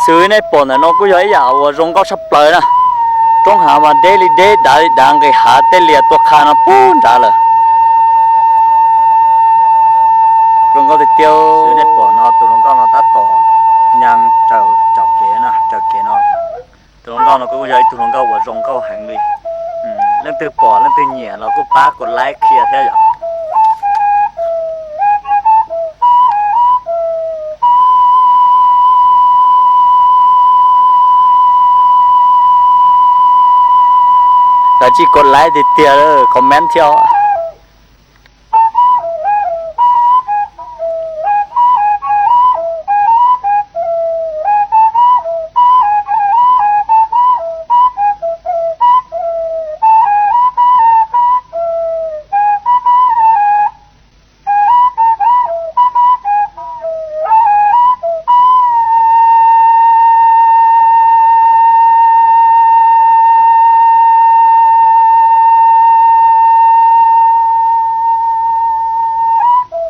Xws li nej pom ntawm no kuj yog ib yam uas zoo nkauj tshaj plaws na. Roob hav mas deb li deb, dav li dav, nqis hav tej lias tuaj qha no puag nrad lawm. Zoo nkauj tiag tiag. Xws li nej pom no tus hluas nkauj no tab tom nyees raws kev na, raws kev no. Tus hluas nkauj no kuj yog ib tug hluas nkauj uas zoo nkauj heev li. Leej twg pom leej twg nyiam los kuj pab kuv like qhia thiab yom. Kav tsij kuv like tiag tiag, comment thiab.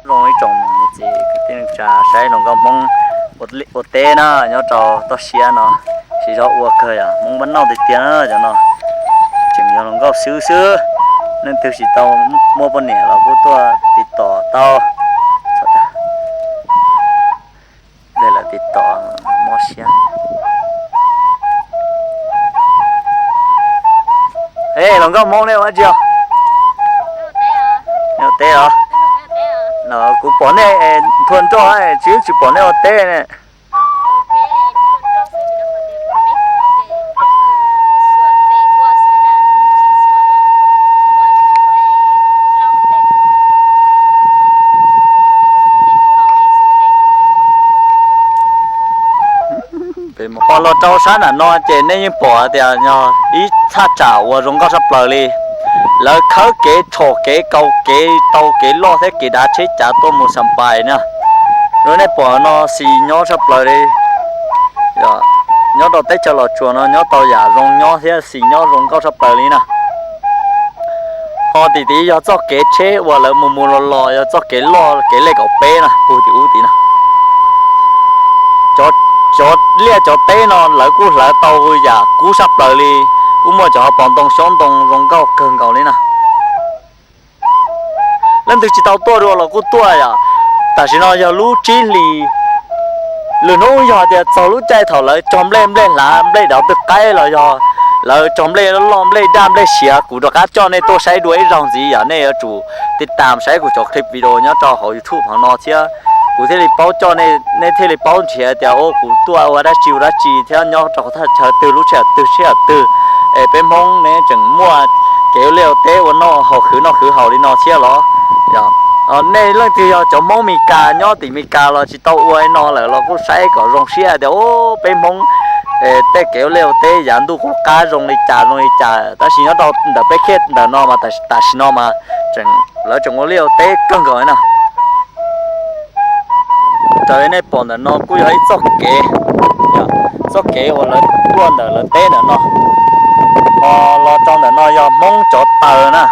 Zoo ib tsoom niam txiv kwv tij neej tsa saib hluas nkauj Hmoob ua teb na nyob rau toj siab no, siv zog ua kawg yom, Hmoob npab noj tiag tiag na cov no. Tseem yog hluas nkauj xwb xwb, leej twg tsis tau muaj poj niam los kuj tuaj tiv tom tau. Lawv tiv tom mob siab. Hluas nkauj Hmoob nej ua dab tsi os? Ua teb os. Kuv pom nej nthua nroj tsis, tsis pom nej ua teb ne. Ho los rau sab nram no ces nej yeej pom tias yog ib thaj tsam uas zoo nkauj tshaj plaws li. Lawv khawb kev, rho kev, kaus kev, tau kev loj thiab kev dav tsheb cav tuaj mus Xas Npais na. Zoo nej pom no xis nyob tshaj plaws li. Nyob rau teb chaws Los Tsuas no nyob tau yam zoo nyob thiab xis nyob zoo nkauj tshaj plaws li na. Ho tim tid yog txoj kev tsheb uas lawv mus mus los los, yog txoj kev loj kev lej kaum peb na, puag tim ub tid na. Cov liaj cov teb no lawv kuj hlawv tau yam kub tshaj plaws li, kuj muaj cov hauv paus ntoo xyoob ntoo zoo nkauj kawg nkaus li na. Leej twg tsis tau tuaj dua los kuj tuaj yom. Tam sim no yog lub tsib hlis, lwm hnub yog tias txog lub caij thaum lawv cog nplej, nplej hlav, nplej dav twg qaib los yog lawv cog nplej loj, nplej daj, nplej siav, kuv rov qab coj nej tuaj saib dua ib zaug ntxiv yom. Nej yuav tsum tiv tam saib kuv cov clip video nyob rau hauv YouTube hauv no thiab, kuv thiaj li paub coj nej, nej thiaj li paub nrhiav tias kuv tuaj ua dab tsi ua dab tsi thiab nyob rau thaj chaw twg lub sij hawm twg sij hawm twg es peb Hmoob ne tseem muaj kev ua liaj ua teb ua noj haus khwv noj khwv haus li no thiab los. Nej leej twg yog cov Hmoob Mes Kas nyob tim Mes Kas los tsis tau ua li no lawm los kuj saib kom zoo siab tias peb Hmoob tej kev ua liaj ua teb yav ntuj qub qab zoo li cas zoo li cas, tab sis nyob rau ntawm peb khej ntawm no mas tam sim no mas lawv tseem ua liaj ua teb kawg nkaus na. Raws li nej pom ntawm no kuj yog ib txoj kev, txoj kev uas lawv tuaj ntawm lawv teb ntawm no. Ho los rau ntawm no yog Hmoob cov taws na.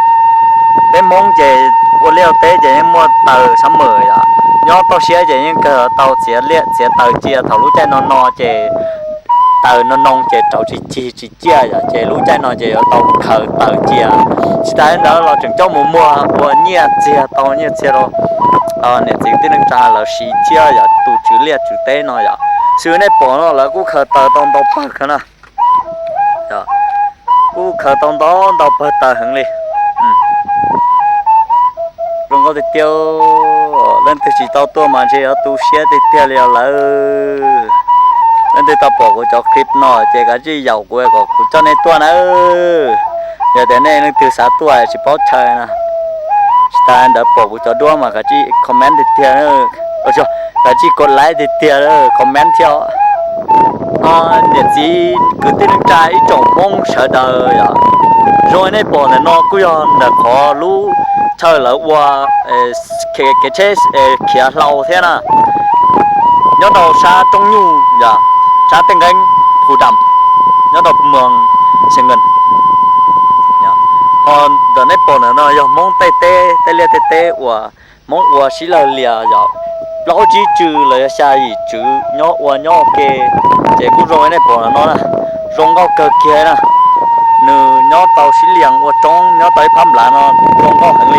Peb Hmoob ces ua liaj ua teb ces yeej muaj taws sab mem yom. Nyob toj siab ces yeej kawg tau txiav liaj txiav taws cia thaum lub caij no no ces taws no noo ces rauv tsis cig tsis ciaj yom, ces lub caij no ces yuav tau khaws taws cia. Tsis tas li ntawd los tseem coj mus muag ua nyiaj txiag tau nyiaj txiag rau niam txiv kwv tij neej tsa lawv siv thiab yom, tus tswv liaj tswv teb no yom. Xws li nej pom no lawv kuj khaws taws tau ntau pawg kawg na. Kuj khaws tau ntau ntau pawg taws heev li. Zoo nkauj tiag tiag. Leej twg tsis tau tuaj mas ntshe yuav tu siab tiag tiag li os lawm. Leej twg tau pom kuv cov clip no ces kav tsij yaum kuv kom kuv coj nej tuaj nawb. Yog tias nej leej twg xav tuaj tsis paub chaw na, tsis tas ntawd pom kuv cov duab mas kav tsij comment tiag tiag, kav tsij kuv like tiag tiag, comment thiab. Niam txiv kwv tij neej tsa ib tsoom Hmoob sawv daws yom, zoo li nej pom ntawm no kuj yog ntawm qhov lub chaw lawv ua kev tsheb khiav hlau thiab na, nyob rau sab Roob Nyuj yom, sab Tej Nqeeb, Phu Dam, nyob rau moos Xees Nkees. Ho ntawm nej pom ntawm no yog Hmoob tej teb, tej liaj tej teb uas Hmoob ua sib lawg lias yom, plaub tsib tsw los yog xya yim tsw nyob ua nyob ua ke. Ces kuj zoo nej pom no na, zoo nkauj kawg kiag na. Nws nyob tau sib lias ua roob nyob tau ib phab nplav no, zoo nkauj heev.